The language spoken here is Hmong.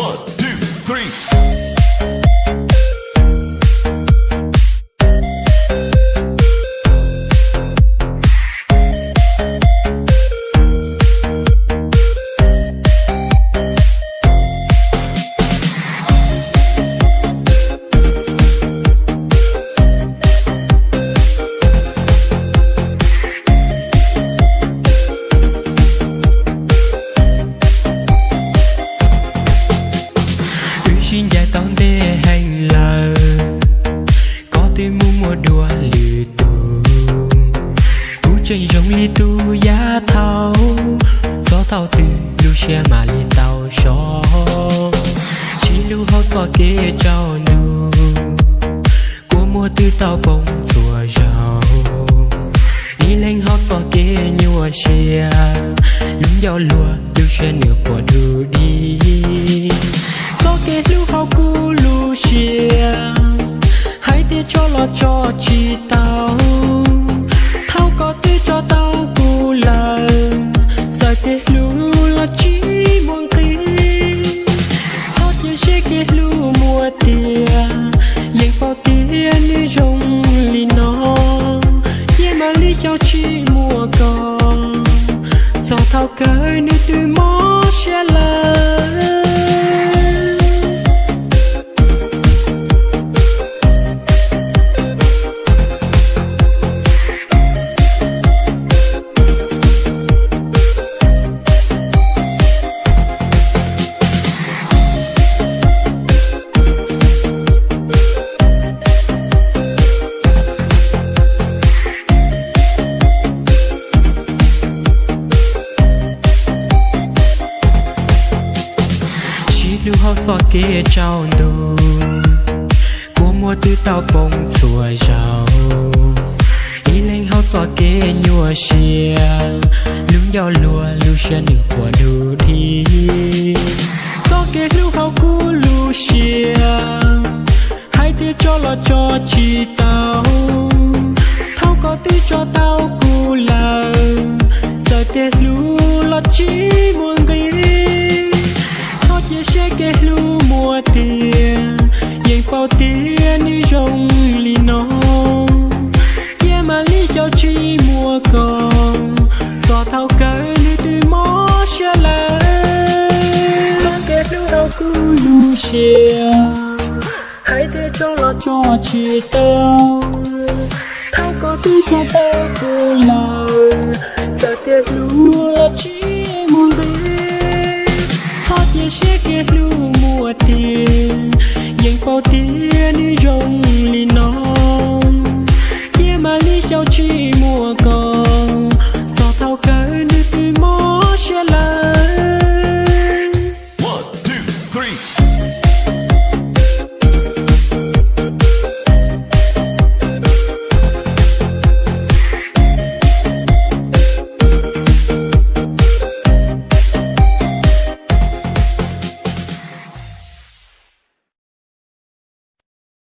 Wb sib ncaim tau ntev heev lawm, koj twb mus muaj dua lwm tus. Kuv tseem zoo li tus yav thaud, txog thaum twg lub siab mam li tau so. Sib hlub hauv txoj kev tsaus ntuj, kua muag twb tau poob txhua zaus. Ib leeg hauv txoj kev nyuaj siab, lub ncauj luag lub siab nws quaj du di. Txoj kev hlub hauv kuv lub siab, hais tias tso los tso tsis tau. Thaum koj twb tso tau kuv lawm, txawm tias hlub los tsis muaj nqis. Txhob cia siab kev hlub muaj tiag, yeej paub tias nws zoo li no. Cia mam li xyaum tsis muaj koj, txog thaum kawg nws twb mob siab lawm. Sib hlub hauv txoj kev tsaus ntuj, kua muag twb tau poob txhua zaus. Ib leeg hauv txoj kev nyuaj siab, lub ncauj luag lub siab nws quaj du di. Txoj kev hlub hauv kuv lub siab, hais tias tso los tso tsis tau. Thaum koj twb tso tau kuv lawm, txawm tias hlub los tsis muaj nqis. Txhob cia siab kev hlub muaj tiag, yeej paub tias nws zoo li no. Cia mam li xyaum tsis muaj koj, txog thaum kawg nws twb mob siab lawm. Txoj kev hlub hauv kuv lub siab, hais tias tso los tso tsis tau. Thaum koj twb tso tau kuv lawm, txawm tias hlub los tsis muaj nqis. Txhob cia siab kev hlub muaj tiag, yeej paub tias nws zoo li no. Cia mam li xyaum tsis muaj koj,